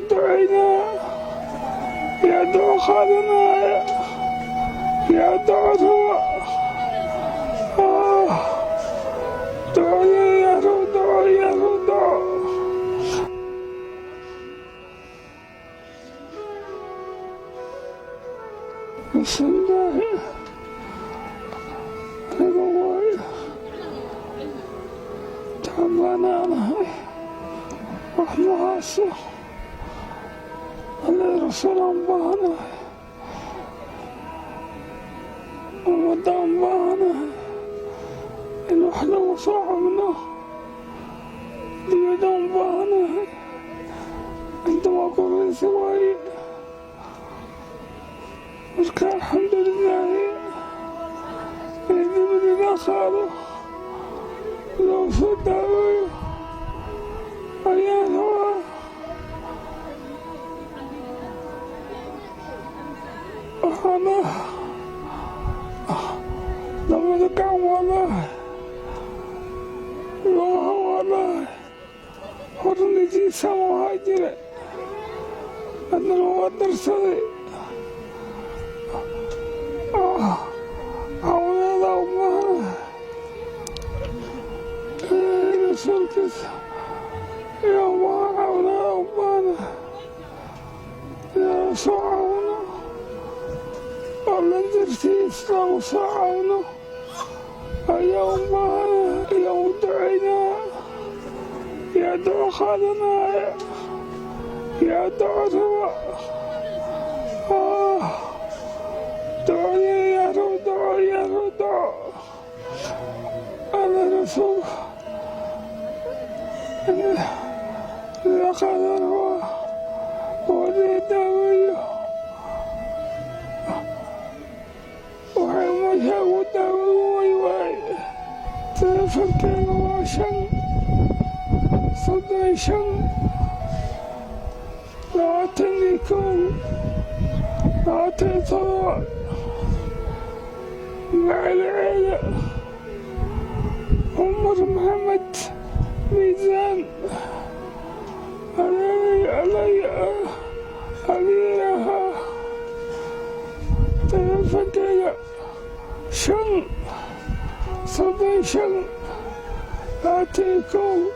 Ducaynaa, yaa duco qaadanaya, yaa duco raba. Ducada yaa raba, duco yaa raba, duco. Bismillaahi, aniga waayo tacbaanaanahay, wax ma haysto. Alle, rasuulaan baahanahay, ummadaan baahanahay in wax lagu soo cabno. Diyadaan baahanahay, inta waa koraysa waaye. Marka alxamdulilaahi, in dibad iga qaado, loo soo daaweeyo ayaan rabaa. Waxaana labada gacan waa leehay, lugaha waa leehay. Hornijiisaan waxaa jira, haddana waa darsaday. Caawinaada u baahanahay, ilaahay rasuulkiisa iyo waa caawinaada u baahanahay, inaan soo caawino, alla dartiis lagu soo caawino ayaa u baahanahay. Ayaan u ducaynaa, yaa duco qaadanaya, yaa duco raba. Ducada yaa raba, duco yaa raba, duco. Alla rasuulka la qaadan rabaa oo la daaweeyo. Waxay meesha ugu daaweyn way waaye. Teleefankeyga waa 5 35 21 27. Magaceeda Cumar Maxamed Miisaan aliyahaa. Teleefankeyga 5 35 21.